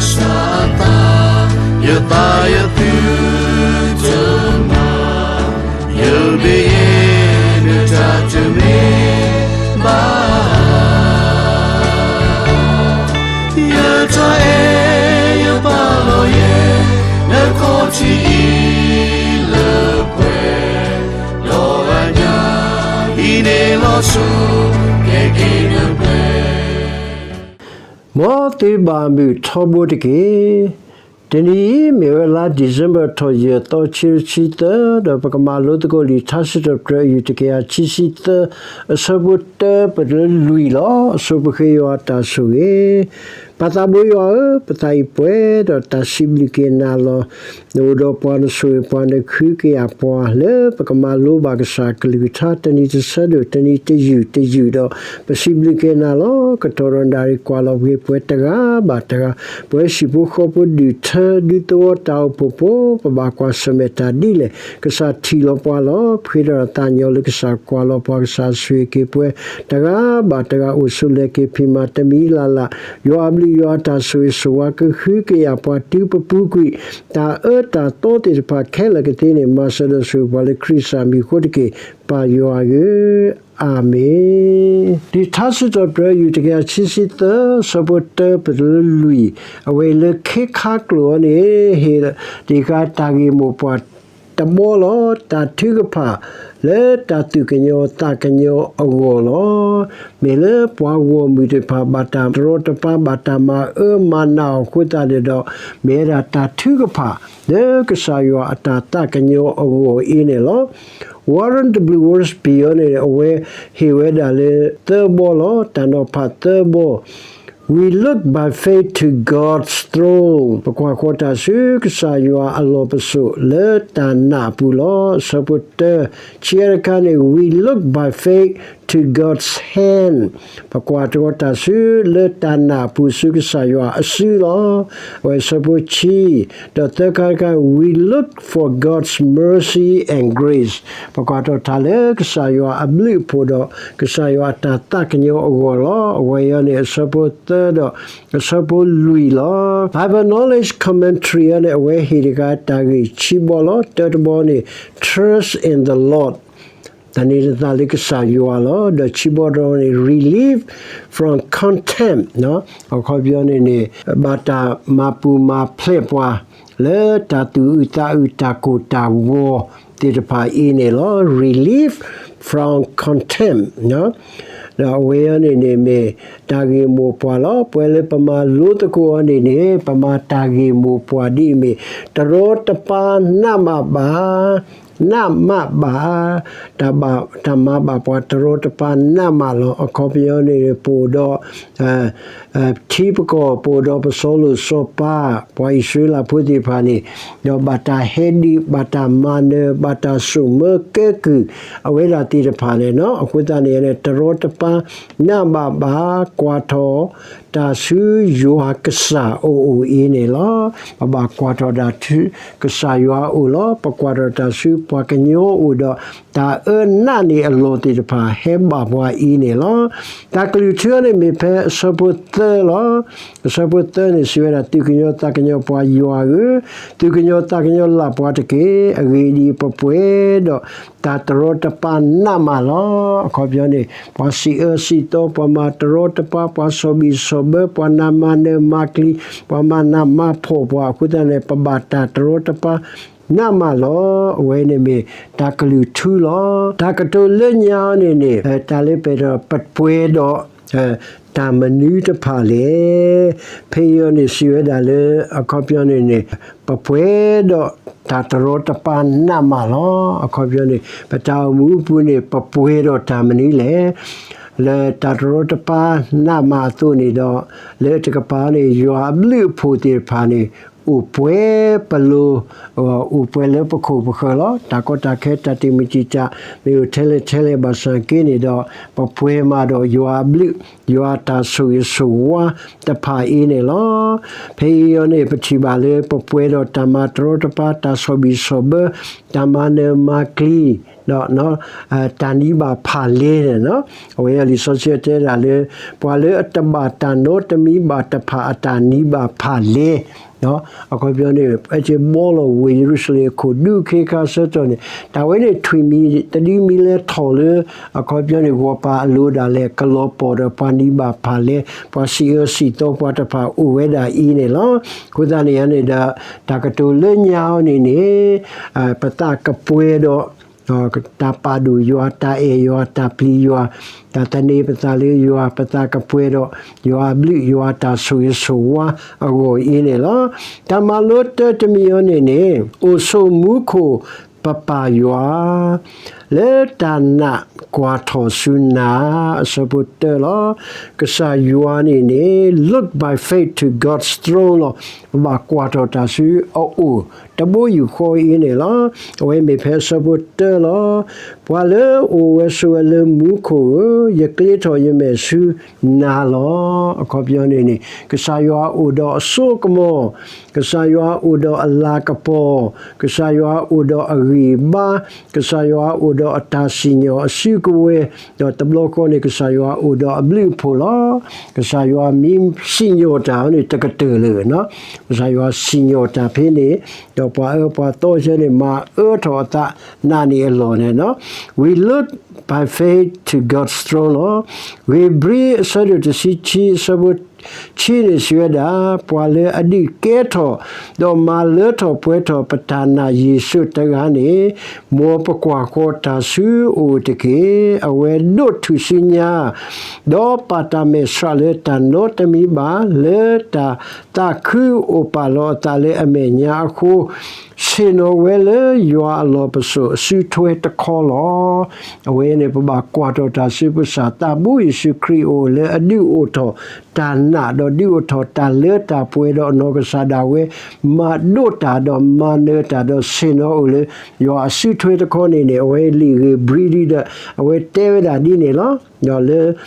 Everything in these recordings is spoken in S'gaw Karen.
စၢ်အသး, ယသးယသုတမၤ, ယဘျုးယဲၢ်နတၢ်တမ့ၢ်ဘၣ်. ယတၢ်အဲၣ်ယပာ်လီၤယဲၢ်, နခီၣ်ထံးအံၤလၢပှဲၤ, ဒီးအညၣ်အံၤန့ၣ်လီၤစိၤ, ကဲက့ၤနပှဲၤ မ်သုဘၣ်မုာ်ထီဘိတက့ၢ်. တနံၤအံၤမ့ၢ်ဝဲလါ December ထီၣ်ယဲၢ်သီ ခံကထိခံဆံသၢ, ဒီးပကမၤလိသကိးလံာ်ထါစံးထီၣ်ပတြၢၤ အယူၢ်တကယၤခံဆံသၢ, အဆၢဖိတၢပတုၤလၢလွံၢ်လီၤ. အဆိပဃ့ယွၤအတၢ်ဆိၣ်ဂ့ၤ. ပၢ်သးဘိယွၤဧၢ, ပသးအံၤပှဲၤဒီးတၢ်စံးဘျုးက့ၤနၤလီၤ. နအိၣ်ဒီးပှၤ နဆိၣ်ဂ့ၤပှၤ နဃုကယာ်ပှၤ လၢပကမၤလိဘၣ်ကစၢ်အကလုၢ်ကထါ တနံၤတဆၢဒိၣ် တနံၤတယုၢ်တယုၢ်ဒီး ပစံးဘျုးက့ၤနၤလီၤ. ကတီၢ်ဒီးနၣ်ရံၣ်ကွၢ်လီၤပှၤ ပှဲၤတဂၤဘၣ်တဂၤ, ပှဲၤဟံၣ်ဖိဃီဖိ ဒူၣ်ထၢ ဒူသဝီ တၢ်အိၣ်ဖှိၣ်ဖိ, ပဘၣ်ကွၢ်ဆၢၣ်မဲာ်တၢ်ဒ်လဲၣ် ကစၢ်ထံၣ်လီၤပှၤလီၤ. ဖှ့ဒီးသးညီလၢကစၢ်ကွၢ်လီၤပှၤ ကစၢ်ဆိၣ်ဂ့ၤက့ၤပှဲၤ တဂၤဘၣ်တဂၤ အိၣ်ဆိးလဲၤက့ၤဖံးမၤတမံၤလၢ်လၢ်, ယွၤအဘျုးယွၤအတၢ်ဆိၣ်ဂ့ၤဆိၣ်ဝါ ကဃုကယာ်ပှၤ တုၤပပူၤကွံာ် တၢ်အၢတၢ်သီသ့ၣ်တဖၣ်ခဲလၢာ်ကသ့န့ၣ် မၤစၢၤဒီးဆိၣ်ဂ့ၤပှၤလၢခရံာ်ကစၢ်မံၤအဃိတက့ၢ်, ပၢ်ယွၤဧၢ, အၤမ့ၣ်. လံာ်ထါစံးထီၣ်ပတြၢၤ ယူၢ်တကယၤခံဆံသၢ, ဆၢဖိတၢပတုၤလၢလွံၢ်, အဝဲအံၤလၢခ့ခါကျိာ်အံၤန့ၣ် ဟ့ၣ်တ့ၢ်ဃာ်တၢ်ဂ့ၢ်မိၢ်ပှၢ်တဘီလီၤ. တၢ်ထုကဖၣ်လၢတၢ်သူၣ်ကညီၤသးကညီၤအဂီၢ်လီၤ. မ့ၢ်လၢပှၤဂီၢ်မုၢ်တဖၣ် ဘၣ်တၢ်တရီတပါ ဘၣ်တၢ်မၤအၢမၤနးအီၤအဃိသတးန့ၣ်ဒီး မ့ၢ်ဝဲဒၣ်တၢ်ထုကဖၣ် လၢကစၢ်ယွၤအတၢ်သးကညီၤအဂီၢ်အံၤန့ၣ်လီၤ. Warren W. Wiersbe အံၤန့ၣ် အဝဲဟ့ၣ်ဝဲဒၣ်လၢသၢဘီလီၤ. တၢ်နီၤဖးသၢဘီ We look by faith to God's throne. ပကွၢ်ဃီၤတၢ်ဆူကစၢ်ယွၤအလီၢ်ပစိာ်လၢတၢ်နာ်အပူၤလီၤ. အဆၢဖိတၢ, ခံခါတခါန့ၣ် We look by faith to God's hand. ပကွၢ်ဃီၤတၢ်ဆူလၢတၢ်နာ်အပူၤဆူကစၢ်ယွၤအစုလီၤ. အဝဲအဆၢဖိခံ, ဒီးသၢခါတခါ We look for God's mercy and grace. ပကွၢ်ထီၣ်တၢ်လၢကစၢ်ယွၤအဘျုးအဖှိၣ်ဒီး ကစၢ်ယွၤအတၢ်သးကညီၤအဂီၢ်လီၤ. အဝဲအံၤန့ၣ် အဆၢဖိသၢဒီး အဆၢဖိလွံၢ်လီၤ. Bible Knowledge Commentary အံၤန့ၣ် အဝဲဟ့ၣ်တ့ၢ်ဃာ်တၢ်ဂ့ၢ်ခံဘီလီၤ. တၢတဘီန့ၣ် Trust in the Lord, သန့ၤနသးလၢကစၢ်ယွၤလီၤ. ဒီးခံဘီတဘီန့ၣ် Relief from contempt, အခီပညီန့ၣ်န့ၣ် ဘၣ်တၢ်မၤပူၤမၤဖျဲးပှၤ လၢတၢ်သူၣ်အုးသးအုး တၢ်ကိၢ်တၢ်ဂီၤသ့ၣ်တဖၣ်အံၤန့ၣ်လီၤ. Relief from contempt, ဒီးအဝဲအံၤန့ၣ်န့ၣ်မ့ၢ်တၢ်ဂ့ၢ်မိၢ်ပှၢ်လီၤ. ပဝဲလၢပမၤလိသကိးအံၤန့ၣ်န့ၣ် ပမၤတၢ်ဂ့ၢ်မိၢ်ပှၢ်ဒ်အမ့ၢ် တရီတပါနးမးဘၣ် နးမးဘၣ်, တၢ်ဘၣ် တၢ်မၤဘၣ်ပှၤတရီတပါနးမးလီၤ. အခီပညီန့ၣ် ပအိၣ်ဒီး ထံပကီၢ် ပအိၣ်ဒီးပစီၤလိၣ်စီၤပၤ ပှၤအံၣ်စရ့လးဖိသ့ၣ်တဖၣ်န့ၣ် ဒီးဘၣ်တၢ်ဟဲဒုး ဘၣ်တၢ်မၤနၢၤ ဘၣ်တၢ်စိာ်မၢကဲကုၢ် အဝဲဒၣ်သ့ၣ်တဖၣ်န့ၣ်လီၤ. အဃိသတးန့ၣ် တရီတပါနးမးဘၣ် ကွၢ်ထီၣ်တၢ်ဆူယွၤကစၢ်အအိၣ်အံၤန့ၣ်လီၤ. ပဘၣ်ကွၢ်ထီၣ်တၢ်ဆူကစၢ်ယွၤအအိၣ်လီၤ. ပကွၢ်ထီၣ်တၢ်ဆူပှၤကညီအအိၣ်ဒီး တၢ်အၢနာ်န့ၣ်အလီၢ်သ့ၣ်တဖၣ် ဟဲဘၣ်ပှၤအံၤန့ၣ်လီၤ. တၢ်ကလုၢ်ထူန့ၣ်မ့ၢ်ဖဲအဆၢဖိသၢလီၤ. အဆၢဖိသၢန့ၣ် စံးဝဲဒၣ် သူၣ်ကညီၤသးကညီၤပှၤယွၤဧၢ, သူၣ်ကညီၤသးကညီၤလၢ်ပှၤတက့ၢ်. အဂ့ၢ်ဒ်အံၤ, ပပှဲၤဒီးတၢ်တရီတပါနးမးလီၤ. အခီပညီန့ၣ် ပှၤစံးအၢစံးသီ, ပှၤမၤတရီတပါ, ပှၤဆီၣ်ဘံၣ်ဆီၣ်ဘၢ, ပှၤနးမၤနၢၤမၤကျံၤ, ပှၤမၤနးမၤဖှီၣ်ပှၤအဃိသတးန့ၣ် ပဘၣ်တၢ်တရီတပါနးမးလီၤ. အဝဲန့ၣ်မ့ၢ်တၢ်ကလုၢ်ထူလီၤ. တၢ်ကတိၤလၢညါန့ၣ်န့ၣ် တၢ်လၢပအဲၣ်ဒိးပပှဲၤဒီး တၢ်မနုၤတဖၣ်လဲၣ်. ဖဲအံၤန့ၣ် စံးဝဲဒၣ်လၢ အခီပညီန့ၣ်န့ၣ် ပပှဲၤဒီးတၢ်တရီတပါနးမးလီၤ. အခီပညီန့ၣ် ပတၢ်အိၣ်မူအပူၤန့ၣ် ပပှဲၤဒီးတၢ်မနုၤလဲၣ်. လၢတၢ်တရီတပါနးမးအသိးန့ၣ်ဒီး လၢတကပၤန့ၣ် ယွၤအဘျုးအဖှိၣ်သ့ၣ်တဖၣ်န့ၣ် အိၣ်ပှဲၤပလိၤ အိၣ်ပှဲၤလၢပခိၣ်ပဃၢၤလီၤ. တၢ်ကီတၢ်ခဲ တၢ်တံာ်မုၢ်တံာ်တာ် မ့ၢ်အိၣ်ထဲလဲၣ်ထဲလဲၣ်ဘၣ်ဆၣ်က့န့ၣ်ဒီး ပပှဲၤမးဒီးယွၤအဘျုး ယွၤအတၢ်ဆိၣ်ဂ့ၤဆိၣ်ဝါတဖၣ်အံၤန့ၣ်လီၤ. ဖဲအံၤအံၤန့ၣ် ပထံၣ်ဘၣ်လၢပပှဲၤဒီးတၢ်မၤတရီတပါ တၢ်ဆီၣ်ဘံၣ်ဆီၣ်ဘၢ တၢ်မၤနၢၤမၤကျံၤ ဒီး တၢ်နံၤဘၣ်ဖးလဲန့ၣ်, အဝဲအံၤလံာ်စီဆှံတဲဒၣ်လၢ ပှၤလၢအတဘၣ်တၢ်နီတမံၤဘၣ်တဖၣ်အတၢ်နံၤဘၣ်ဖးလဲ အခီပညီန့ၣ် အဝဲသ့ၣ်ဘှီလီၤဝ့ၢ်ယရူၤၡလ့ၣ်အခိၣ်ဒူခ့ခါဆၢကတီၢ်န့ၣ် တၢ်ဝဲန့ၣ်ထွံၣ်မံၤတဒုမံၤလဲၤထီၣ်လၢ အခီပညီန့ၣ် ဂီၤပၤအလိၤဒၣ်လဲာ် ကလီၤပှီၢ်ဒီးပှၤနံၤဘၣ်ဖးလဲ ပှၤစံးအၢစံးသီပှၤတဖၣ်အိၣ်ဝဲဒၣ်အံၤန့ၣ်လီၤ. အဃိသတးန့ၣ်န့ၣ်ဒီး တၢ်ကတိၤလၢညါအီၤန့ၣ်န့ၣ် ပသးကပှဲၤဒီး တၢ်ပာ်ဒိၣ်ယွၤ, တၢ်အဲၣ်ယွၤ, တၢ်ပျံၤယွၤ, တၢ်သန့ၤပသးလၢယွၤ, ပသးကပှဲၤဒီး ယွၤအဘျုးယွၤအတၢ်ဆိၣ်ဂ့ၤဆိၣ်ဝါအဂီၢ်အံၤန့ၣ်လီၤ. တၢ်မၤလိတၢတမံၤအံၤန့ၣ်န့ၣ် အိၣ်ဆိးမူခိၣ်ပပၢ်ယွၤ လၢတၢ်နာ်ကွၢ်ထီၣ်ဆူနၤ အဆၢဖိတၢလီၤ. ကစၢ်ယွၤန့ၣ်န့ၣ် look by faith to God's throne လီၤ. ပဘၣ်ကွၢ်ထီၣ်တၢ်ဆူအအိၣ်တဘိယူၢ်ဃီအံၤန့ၣ်လီၤ. အဝဲမ့ၢ်ဖဲအဆၢဖိတၢလီၤ. ပှၤလၢအအိၣ်ဝဲဆိးဝဲလၢမူခိၣ်ဧၢ, ယကျ့ထီၣ်ယမဲာ်ဆူနၤလီၤ. အခီပညီန့ၣ်န့ၣ် ကစၢ်ယွၤအိၣ်ဒီးအစိအကမီၤ, ကစၢ်ယွၤအိၣ်ဒီးအလၤကပီၤ, ကစၢ်ယွၤအိၣ်ဒီးအဂံၢ်အဘါ, ကစၢ်ယွၤအိၣ်ဒီးအတၢ်စံၣ်ညီၣ်အစုကဝဲၤ, ဒီးတဘျီဃီန့ၣ် ကစၢ်ယွၤအိၣ်ဒီးအဘျုးအဖှိၣ်လီၤ. ကစၢ်ယွၤမ့ၢ်စံၣ်ညီၣ်တၢ်န့ၣ် တကတၢၢ်လၢၤ, ကစၢ်ယွၤစံၣ်ညီၣ်တၢ်ဖဲန့ၣ်, ဒီးပှၤအၢပှၤသီဆၢန့ၣ် မၤအၢထီၣ်အသးနးန့ၢ်အလီၢ်န့ၣ်, we look by faith to God's throne လီၤ. ဧ့ၤဘြံၤအဆၢဒိၣ်တဆံခံ အဆၢဖိ ဆံန့ၣ်စံးဝဲဒၣ်, ပှၤလၢအဒုးကဲထီၣ် ဒီးမၤလၢထီၣ်ပှဲၤထီၣ်ပတၢ်နာ်ယ့ၣ်ၡူးတဂၤန့ၣ်, မ်ပကွၢ်ဃီၤတၢ်ဆူအအိၣ်တက့ၢ်. အဝဲဒိးထူၣ်စုညါ ဒီးပာ်တၢ်မဲာ်ဆှးလၢတၢ်နီတမံၤဘၣ်, လၢတၢ်သးခုအိၣ်ပာ်လီၤအသးလၢအမဲာ်ညါအဃိ, ဆ့ၣ်နီၤဝဲလၢယွၤအလီၢ်ပစိာ်အစုထွဲတခီလီၤ. အဝဲန့ၣ် ပဘၣ်ကွၢ်ထီၣ်တၢ်ဆူပကစၢ်သးဘိယ့ၣ်ၡူးခရံာ်အအိၣ်လၢအဒုးအိၣ်ထီၣ်တၢ်နာ် ဒီးဒုးအိၣ်ထီၣ်တၢ်လၢတၢ်ပှဲၤဒီးနီၢ်ကစၢ်ဒၣ်ဝဲ မၤဒိးတၢ်ဒီးမၤနၢၤတၢ်ဒီးဆ့ၣ်နီၤအိၣ်လၢ ယွၤအစုထွဲတခီန့ၣ်န့ၣ် အဝဲလံာ်ဧ့ၤဘြံၤဒ်ဒီး အဝဲတဲဝဲဒၣ်ဒ်န့ၣ်လီၤ. ဒီးလၢ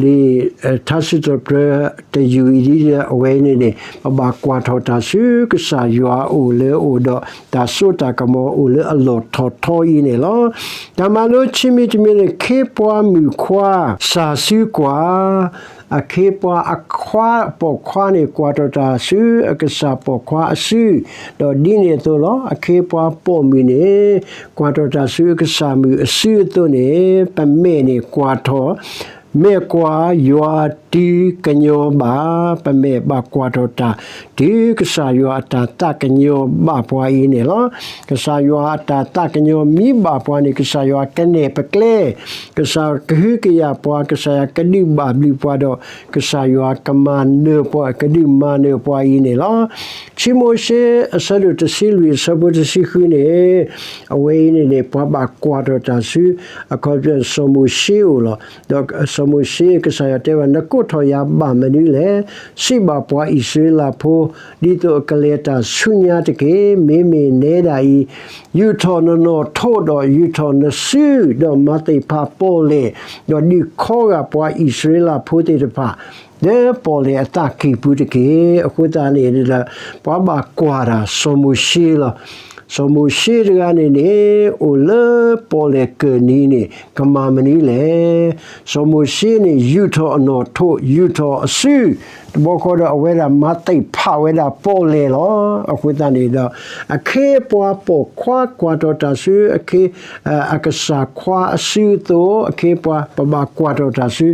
လံာ်ထါစံးထီၣ်ပတြၢၤတယုၢ်အံၤဒ်ဒီး အဝဲန့ၣ်န့ၣ် ပဘၣ်ကွၢ်ထီၣ်တၢ်ဆူကစၢ်ယွၤအအိၣ်လၢအအိၣ်ဒီးတၢ်စိတၢ်ကမီၤအိၣ်လၢအလီၢ်ထီၣ်ထီအံၤန့ၣ်လီၤ. တၢ်မၤလိခံမံၤတမံၤန့ၣ် ခ့ပှၤမုၣ်ခွါစၢ်စုကွၢ် အခ့ပှၤအခွါ ပိာ်ခွါန့ၣ် ကွၢ်ထီၣ်တၢ်ဆူအကစၢ်ပိာ်ခွါအစု, ဒီးဒ်န့ၣ်အသိးလီၤ. အခ့ပှၤပိာ်မုၣ်န့ၣ် ကွၢ်ထီၣ်တၢ်ဆူအကစၢ်မုၣ်အစုအသိးန့ၣ် ပမဲာ်န့ၣ်ကွၢ်ထီၣ် မဲာ်ကွၢ်ယွၤတုၤကညီၤဘၣ်, ပမဲာ်ဘၣ်ကွၢ်ထီၣ်တၢ် တုၤကစၢ်ယွၤအတၢ်သးကညီၤဘၣ်ပှၤအံၤန့ၣ်လီၤ. ကစၢ်ယွၤအတၢ်သးကညီၤမ့ၢ်ဘၣ်ပှၤန့ၣ် ကစၢ်ယွၤကနဲၣ်ပကျဲ, ကစၢ်ကဟုကယာ်ပှၤ, ကစၢ်ယွၤကဒုးဘၣ်ဘျုးပှၤဒီး ကစၢ်ယွၤကမၤနၢၤပှၤ, ကဒုးမၤနၢၤပှၤအံၤန့ၣ်လီၤ. ခံမိၤၡ့အဆၢဒိၣ်တဆံလွံၢ်အဆၢဖိတဆံဃုန့ၣ် အဝဲအံၤန့ၣ်န့ၣ် ပှၤဘၣ်ကွၢ်ထီၣ်တၢ်ဆူ အခီပညီစီၤမိၤၡ့အအိၣ်လီၤ. ဒီးစီၤမိၤၡ့ ကစၢ်ယွၤတဲဘၣ် နကိးထီၣ်ယၤဘၣ်မနုၤလဲၣ်. စံးဘၣ်ပှၤအံၣ်စရ့လးဖိ ဒ်သိးအကလဲၤတၢ်ဆူညါတက့ၢ်. မ့မ့ၢ်နဲဒၣ်အံၤ ယူာ်ထီၣ်နနီၣ်ထိးဒီးယူာ်ထီၣ်နစု ဒီးမၤသ့ၣ်ဖးပီၣ်လဲၣ်, ဒီးဒုးခီဂာ်ပှၤအံၣ်စရ့လးဖိသ့ၣ်တဖၣ် လၢပီၣ်လဲၣ်အသးကံၢ်ပူၤတက့ၢ်. အဃိသတးန့ၣ်ဒီး ပှၤဘၣ်ကွၢ်တၢ်စီၤမိၤၡ့လီၤ. စီၤမိၤၡ့တဂၤန့ၣ်န့ၣ် အိၣ်လၢပီၣ်လဲၣ်ကၢၢ်နံၤန့ၣ် ကမၤမနုၤလဲၣ်. စီၤမိၤၡ့န့ၣ် ယူာ်ထီၣ်အနီၣ်ထိး ယူာ်ထီၣ်အစု တဘျီဃီဒီး အဝဲဒၣ်မၤသ့ၣ်ဖးဝဲဒၣ်ပီၣ်လဲၣ်လီၤ. အဃိသတးန့ၣ်ဒီး အခ့အပှၤပိာ်ခွါ ကွၢ်ထီၣ်တၢ်ဆူအခ့ အကစၢ်ခွါအစုအသိး အခ့အပှၤ ပဘၣ်ကွၢ်ထီၣ်တၢ်ဆူ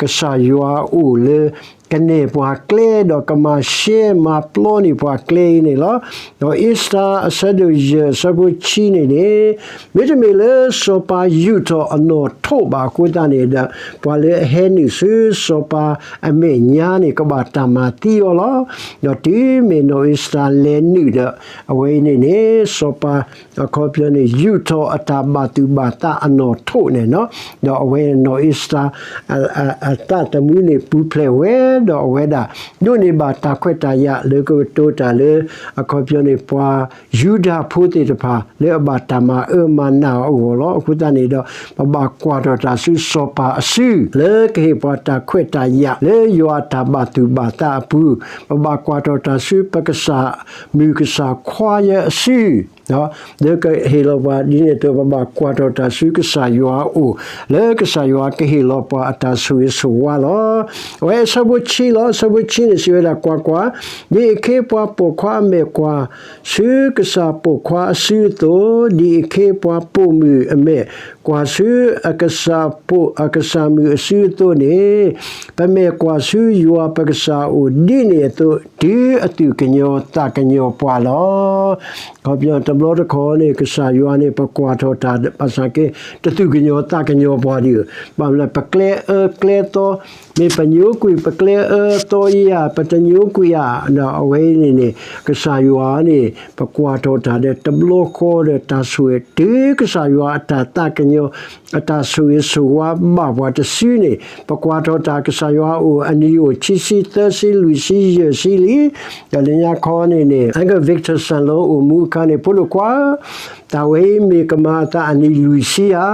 ကစၢ်ယွၤအအိၣ်လၢ ကနဲၣ်ပှၤကျဲ ဒီးကမၤရှဲမၤပျီန့ၢ်ပှၤကျဲအံၤန့ၣ်လီၤ. ဒီးအ့စတၢၤအဆၢဒိၣ်ယဲၢ်အဆၢဖိတဆံန့ၣ်န့ၣ် မ့တမ့ၢ်လၢစီၤပၤယူာ်ထီၣ်အနီၣ်ထိးဘၣ်အဃိသတးန့ၣ်ဒီး ပှၤလၢအဟဲနုာ်ဆူစီၤပၤအမဲာ်ညါန့ၣ် ကဘၣ်တၢ်မၤသံအီၤလီၤ. ဒီးတုၤမ့ၢ်နီၢ်အ့စတၢၤလဲၤနုာ်ဒီး အဝဲအံၤန့ၣ်န့ၣ် စီၤပၤ အခီပညီန့ၣ် ယူာ်ထီၣ်အတၢ်ဘၣ်သူၣ်ဘၣ်သးအနီၣ်ထိးန့ၣ်လီၤ. ဒီးအဝဲနီၢ်အ့စတၢၤ အသးသမူန့ၣ်ပူၤဖျဲးဝဲ ဒီးအဝဲဒၣ် ဒိးန့ၢ်ဘၣ်တၢ်ခွဲးတၢ်ယာ်လၢကကတိၤတၢ်လၢ အခီပညီန့ၣ် ပှၤယူဒၤဖိသ့ၣ်တဖၣ် လၢအဘၣ်တၢ်မၤအၢမၤနးအီၤအဂီၢ်လီၤ. အဃိသတးန့ၣ်ဒီး ပဘၣ်ကွၢ်ထီၣ်တၢ်ဆူစီၤပၤအစု လၢကဟ့ၣ်ပှၤတၢ်ခွဲးတၢ်ယာ် လၢယွၤအတၢ်ဘၣ်သူၣ်ဘၣ်သးအပူၤ, ပဘၣ်ကွၢ်ထီၣ်တၢ်ဆူပကစၢ်မုၢ်ကစၢ်ခွါယဲအစု လၢကဟ့ၣ်လီၤပှၤဒ်န့ၣ်အသိး ပဘၣ်ကွၢ်ထီၣ်တၢ်ဆူကစၢ်ယွၤအအိၣ် လၢကစၢ်ယွၤကဟ့ၣ်လီၤပှၤအတၢ်ဆိၣ်ဂ့ၤဆိၣ်ဝါလီၤ. အဝဲအဆၢဖိဆံလီၤ. အဆၢဖိဆံန့ၣ်စံးဝဲဒၣ် ကွၢ်ကွၢ်, ဒ်အခ့အပှၤပိာ်ခွါအမဲာ်ကွၢ်ဆူကစၢ်ပိာ်ခွါအစုအသိး, ဒ်အခ့အပှၤပိာ်မုၣ်အမဲာ်ကွၢ်ဆူအကစၢ်ပိာ်အကစၢ်မုၣ်အစုအသိးန့ၣ်, ပမဲာ်ကွၢ်ဆူယွၤပကစၢ်အအိၣ်ဒ်န့ၣ်အသိး တုၤအသူၣ်ကညီၤသးကညီၤပှၤလီၤ. ခီပညီတဘျီတခီၣ်န့ၣ် ကစၢ်ယွၤန့ၣ် ပကွၢ်ထီၣ်တၢ်ဘၣ်ဆၣ်က့ တသူၣ်ကညီၤသးကညီၤပှၤဒံး, ဘၣ်မနုၤလဲၣ် ပကျဲအၢကျဲသီ, မ့ၢ်ပညိကွံာ်ပကျဲအၢသီယၤ ပတညိကွံာ်ဧါ, ဒီးအဝဲအံၤန့ၣ်န့ၣ် ကစၢ်ယွၤန့ၣ် ပကွၢ်ထီၣ်တၢ်ဒီးတဘျီဃီဒီးတၢ်ဆိၣ်ဂ့ၤ တုၤကစၢ်ယွၤအတၢ်သးကညီၤ အတၢ်ဆိၣ်ဂ့ၤဆိၣ်ဝါဘၣ်ပှၤတစုန့ၣ် ပကွၢ်ထီၣ်တၢ်ကစၢ်ယွၤအအိၣ် အနံၣ်အိၣ်ခံဆံသၢဆံလွံၢ်ဆံယဲၢ်ဆံလံ. ဒီးလၢညါခီန့ၣ်န့ၣ် Uncle Victor စၢၣ်လီၤအိၣ်မူအခါန့ၣ် ဖိဒိၣ်ခွါ တၢ်ဝဲအံၤမ့ၢ်ကမၤအသးအနံၣ်လွံၢ်ဆံဧါ,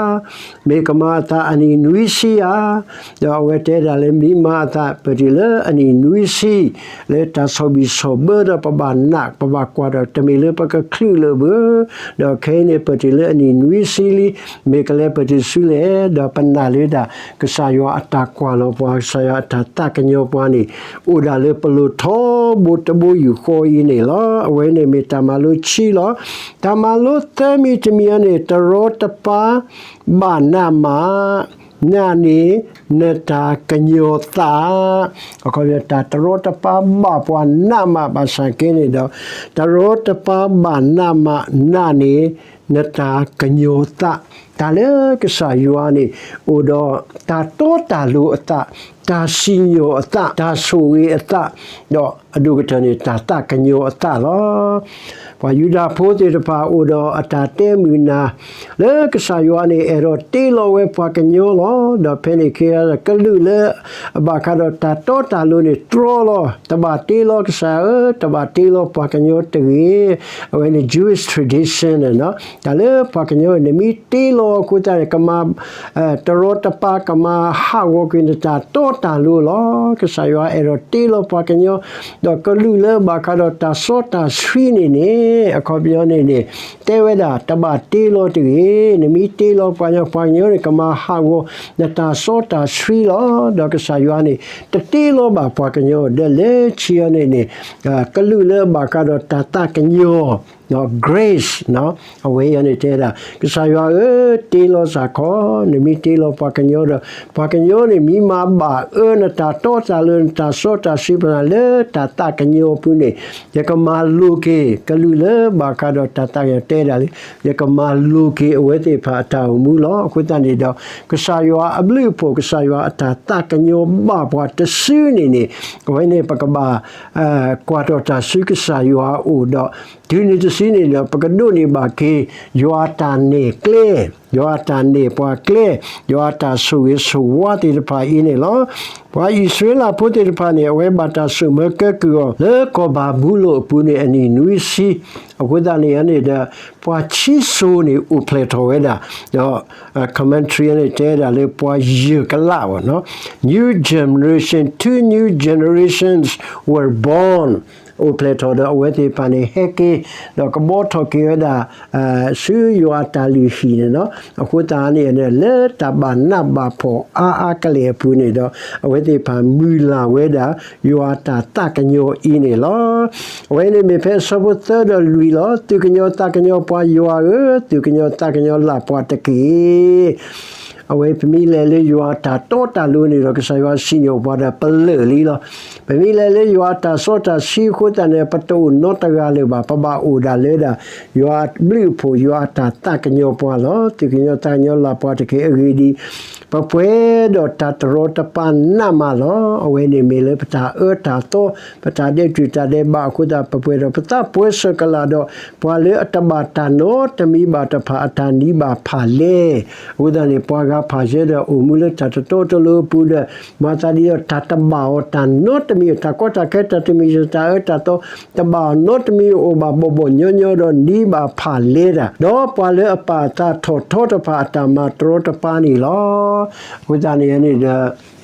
မ့ၢ်ကမၤအသးအနံၣ်နွံဆံဧါ, ဒီးအဝဲတဲဒၣ်လၢမ့ၢ်မၤအသး ပတုၤလၢအနံၣ်နွံဆံ လၢတၢ်ဆီၣ်ဘံၣ်ဆီၣ်ဘၢဒီးပဘၣ်နာ် ပဘၣ်ကွၢ်ဒီး တမ့ၢ်လၢပကချုးလၢၤဘၣ်, ဒီးခဲအံၤန့ၣ် ပတုၤလၢအနံၣ်နွံဆံလံ, မ့ၢ်ကလဲၤပတုၤဆူလဲၣ်, ဒီးပနာ်လၢဒၣ် ကစၢ်ယွၤအတၢ်ကွၢ်လီၤပှၤ ကစၢ်ယွၤအတၢ်သးကညီၤပှၤန့ၣ် အိၣ်ဒၣ်လၢပလိၤထီဘိတဘိယူၢ်ဃီအံၤန့ၣ်လီၤ. အဝဲန့ၣ်မ့ၢ်တၢ်မၤလိဆံလီၤ. တၢ်မၤလိသၢမံၤတမံၤအံၤန့ၣ် တရီတပါဘၣ်နးမး နာ်န့ၢ်နတၢ်ကညီၤသး, အခီပညီ တၢ်တရီတပါဘၣ်ပှၤနးမးဘၣ်ဆၣ်က့န့ၣ်ဒီး တရီတပါဘၣ်နးမး နာ်န့ၢ်နတၢ်ကညီၤသး, တၢ်လၢကစၢ်ယွၤန့ၣ် အိၣ်ဒီးတၢ်တီတၢ်လိၤအသး, တၢ်စံၣ်ညီၣ်အသး, တၢ်ဆိၣ်ဂ့ၤအသး, ဒီးအဒိၣ်ကတၢၢ်န့ၣ် တၢ်သးကညီၤအသးလီၤ. ပှၤယူဒၤဖိသ့ၣ်တဖၣ်အိၣ်ဒီးအတၢ်တဲမုာ်နၤ လၢကစၢ်ယွၤန့ၣ် အဲၣ်ဒိးတ့လီၤဝဲပှၤကညီလီၤ. ဒီးဖဲန့ၣ်အခါ ကလုာ်လၢအဘၣ်ဃးဒီးတၢ်တီတၢ်လိၤန့ၣ် တြီလီၤ, တဘၣ်တ့လီၤကစၢ်ဧၢ, တဘၣ်တ့လီၤပှၤကညီတဂ့ၤ. အဝဲန့ၣ် Jewish tradition န့ၣ်လီၤ. တၢ်လၢပှၤကညီန့ၣ် နမ့ၢ်တ့လီၤအဃိသတးန့ၣ် ကမၤ တရီတပါ ကမၤဟးဂီၤကွံာ်နတၢ်တီတၢ်လိၤလီၤ. ကစၢ်ယွၤအဲၣ်ဒိးတ့လီၤပှၤကညီ, ဒီးကလုာ်လၢအဘၣ်ဃးဒီးတၢ်စီတၢ်ဆှံန့ၣ်န့ၣ် အခီပညီန့ၣ်န့ၣ် တဲဝဲဒၣ် တဘၣ်တ့လီၤတဂ့ၤ, နမ့ၢ်တ့လီၤပှၤကညီ ပှၤကညီန့ၣ် ကမၤဟးဂီၤနတၢ်စီတၢ်ဆှံလီၤ. ဒီးကစၢ်ယွၤန့ၣ် တတ့လီၤဘၣ်ပှၤကညီ ဒီးလၢခံအံၤန့ၣ်န့ၣ် ကလုာ်လၢအဘၣ်ဃးဒီးတၢ်သးကညီၤ grace အဝဲအံၤန့ၣ်တဲဒၣ် ကစၢ်ယွၤဧၢ, တ့လီၤစ့ၢ်ကီး, နမ့ၢ်တ့လီၤပှၤကညီဒီး ပှၤကညီန့ၣ် မ့ၢ်မၤဘၣ်အၢနတၢ်တီတၢ်လိၤ နတၢ်စီတၢ်ဆှံ ပှၤလၢတၢ်သးကညီၤအပူၤန့ၣ် ယကမၤလိၤက့ၤ ကလုာ်လၢဘၣ်ဃးဒီးတၢ်သးကညီၤ တဲဒၣ်လံ, ယကမၤလိၤက့ၤအဝဲသ့ၣ်တဖၣ်အတၢ်အိၣ်မူလီၤ. အဃိသတးန့ၣ်ဒီး ကစၢ်ယွၤအဘျုးအဖှိၣ် ကစၢ်ယွၤအတၢ်သးကညီၤဘၣ်ပှၤတစုန့ၣ်န့ၣ် အဝဲန့ၣ်ပကဘၣ် ကွၢ်ထီၣ်တၢ်ဆူကစၢ်ယွၤအအိၣ်ဒီး တုၤနုၤတစုန့ၣ်ဒီး ပကဒိးန့ၢ်ဘၣ်က့ၤ ယွၤအတၢ်နဲၣ်ကျဲ, ယွၤအတၢ်နဲၣ်ပှၤကျဲ, ယွၤအတၢ်ဆိၣ်ဂ့ၤဆိၣ်ဝါသ့ၣ်တဖၣ်အံၤန့ၣ်လီၤ. ပှၤအံၣ်စရ့လးဖိသ့ၣ်တဖၣ်န့ၣ် အဝဲဘၣ်တၢ်ဆိၣ်မၢကဲကုၢ်အီၤ လၢကီၢ်ဘၤဘူလိၣ်အပူၤန့ၣ် အနံၣ်နွံဆံ, အဃိသတးန့ၣ်န့ၣ်ဒီး ပှၤခံစိၤန့ၣ် အိၣ်ဖျဲၣ်ထီၣ်ဝဲဒၣ်, ဒီး commentary န့ၣ် တဲဒၣ်လၢပှၤယဲၢ်ကလးဘၣ်နီၤ, new generation, two new generations were born, အိၣ်ဖျဲၣ်ထီၣ်ဒီးအဝဲသ့ၣ်တဖၣ်န့ၣ် ဟဲက့ၤ, ဒီးကဘီထီၣ်က့ၤဝဲဒၣ် ဆူယွၤအတၢ်လုၢ်ဟံၣ်န့ၣ်နီၤ, အဃိသတးန့ၣ် လၢတၢ်ဘၣ်နးဘၣ်ဖှီၣ်အါအါကလဲာ်အပူၤန့ၣ်ဒီး အဝဲသ့ၣ်တဖၣ်မုၢ်လၢ်ဝဲဒၣ် ယွၤအတၢ်သးကညီၤအံၤန့ၣ်လီၤ. အဝဲန့ၣ်မ့ၢ်ဖဲအဆၢဖိသၢဒီးလွံၢ်လီၤ. သူၣ်ကညီၤသးကညီၤပှၤယွၤဧၢ, သူၣ်ကညီၤသးကညီၤလၢ်ပှၤတက့ၢ်. အဝဲပမ့ၢ်လဲၤလၢယွၤအတၢ်တီတၢ်လိၤန့ၣ်ဒီး ကစၢ်ယွၤစံၣ်ညီၣ်ပှၤဒီးပလၢာ်လံလီၤ. ပမ့ၢ်လဲၤလၢယွၤအတၢ်စီတၢ်ဆှံအဃိသတးန့ၣ် ပတအိၣ်နီတဂၤလၢၤဘၣ်. ပဘၣ်အိၣ်ဒၣ်လၢဒၣ် ယွၤအဘျုးအဖှိၣ် ယွၤအတၢ်သးကညီၤပှၤလီၤ. သူၣ်ကညီၤသးကညီၤလၢ်ပှၤတက့ၢ်. အဂ့ၢ်ဒ်အံၤ, ပပှဲၤဒီးတၢ်တရီတပါနးမးလီၤ. အဝဲန့ၣ်မ့ၢ်လၢပတၢ်အၢတၢ်သီ, ပတၢ်ဒဲးတူာ်တၢ်ဒဲးဘးအဃိသတး ပပှဲၤဒီးပသးပှဲၤစၢၤကလာ်ဒီး ပှၤလၢအတဘၣ်တၢ်နီတမံၤဘၣ်တဖၣ် အတၢ်နံၤဘၣ်ဖၣ်လဲ, အဃိသတးန့ၣ် ပှၤဂၤဖးယဲဒီးအိၣ်မူလၢတၢ်တတီတလိၤအပူၤဒီး မၤသးဒ်ဒီးတၢ်တဘၣ်အီၤတၢ်နီတမံၤ တၢ်ကီတၢ်ခဲတၢ်တမံၤ တၢ်အၢတၢ်သီ တဘၣ်အီၤနီတမံၤ အိၣ်ဘၣ်ဘီၣ်ဘီၣ်ညီညီဒီးနံၤဘၣ်ဖၣ်လဲတၢ်, ဒီးပှၤလၢအပာ်အသးထီၣ်ထီတဖၣ်အတၢ်မၤတရီတပါန့ၣ်လီၤ. အဃိသတးန့ၣ်န့ၣ်ဒီး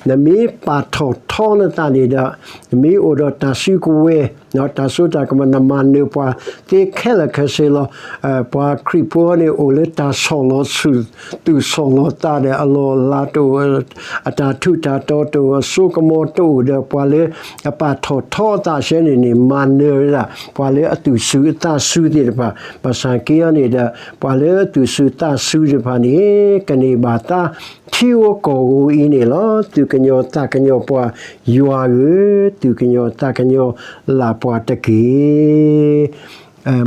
နမ့ၢ်ပာ်ထီၣ်ထီနသးန့ၣ်ဒီး နမ့ၢ်အိၣ်ဒီးတၢ်စုကဝဲၤ တၢ်စိတၢ်ကမီၤ နမၤနၢၤပှၤသ့ခဲလၢာ်ခဲဆ့လီၤ. ပှၤခရံာ်ဖိန့ၣ်အိၣ်လၢတၢ်ဆီၣ်လီၤသူၣ်ဆီၣ်လီၤသးဒီး အလီၢ်အလၤတအိၣ်, အတၢ်ထူးတၢ်တီၤတအိၣ်, အစိကမီၤတအိၣ်ဒီး ပှၤလၢအပာ်ထီၣ်ထီအသးစဲန့ၣ်န့ၣ် မၤနၢၤဝဲဒၣ် ပှၤလၢအသူၣ်စူၤအသးစူၤသ့ၣ်တဖၣ်, ဘၣ်ဆၣ်က့အီၤန့ၣ်ဒီး ပှၤလၢအသူၣ်စူၤသးစူၤသ့ၣ်တဖၣ်န့ၣ် ကန့ၢ်ဘၣ်သါထံဧိၤကီၢ်ဧိၤအံၤန့ၣ်လီၤ. သူၣ်ကညီၤသးကညီၤပှၤ ယွၤဧၢ, သူၣ်ကညီၤသးကညီၤလၢ်ပှၤတက့ၢ်.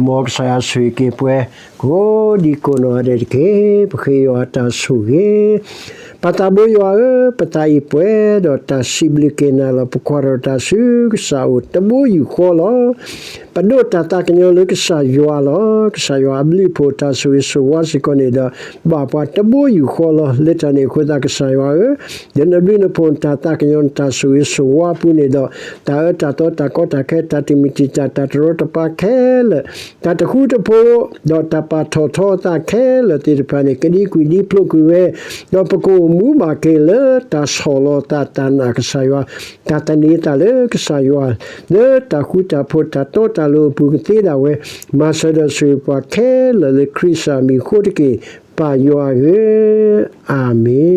မ်ကစၢ်ယွၤဆိၣ်ဂ့ၤက့ၤပှၤ ကိးဒံကိးနီၢ်ဂၤဒဲးတက့ၢ်. ပဃ့ယွၤအတၢ်ဆိၣ်ဂ့ၤ. ပၢ်သးဘိယွၤဧၢ, ပသးအံၤပှဲၤဒီးတၢ်စံးဘျုးက့ၤနၤလီၤ. ပကွၢ်ထီၣ်တၢ်ဆူကစၢ်အိၣ်တဘိယူၢ်ဃီလီၤ. ပဒိးတၢ်သးကညီၤလၢကစၢ်ယွၤလီၤ. ကစၢ်ယွၤအဘျုးအဖှိၣ်တၢ်ဆိၣ်ဂ့ၤဆိၣ်ဝါစ့ၢ်ကီးန့ၣ်ဒီး ဘၣ်ပှၤတဘိယူၢ်ဃီလီၤ. လၢတၢ်န့ၣ်အဃိသတး ကစၢ်ယွၤဧၢ, ယနဘျုးနဖှိၣ် နတၢ်သးကညီၤ နတၢ်ဆိၣ်ဂ့ၤဆိၣ်ဝါအပူၤန့ၣ်ဒီး တၢ်အၢတၢ်သီ တၢ်ကီတၢ်ခဲ တၢ်တမံၤတံာ်တာ် တၢ်တရီတပါခဲလၢာ်, တၢ်တဃူတဖိး ဒီးတၢ်ပာ်ထီၣ်ထီအသးခဲလၢာ်သ့ၣ်တဖၣ်န့ၣ် ကဒံကွံာ်ဒံဖျိးကွံာ်ဝဲ, ဒီးပကအိၣ်မူဘၣ်က့ၤလၢတၢ်ဆီၣ်လီၤသးတၢ်နာ်ကစၢ်ယွၤ, တၢ်သန့ၤသးလၢကစၢ်ယွၤ, လၢတၢ်ဃူတၢ်ဖိး တၢ်တီတၢ်လိၤအပူၤကသ့ဒၣ်ဝဲ, မၤစၢၤဒီးဆိၣ်ဂ့ၤပှၤခဲလၢာ်လၢခရံာ်အမံၤအဃိတက့ၢ်. ပၢ်ယွၤဧၢ, အၤမ့ၣ်.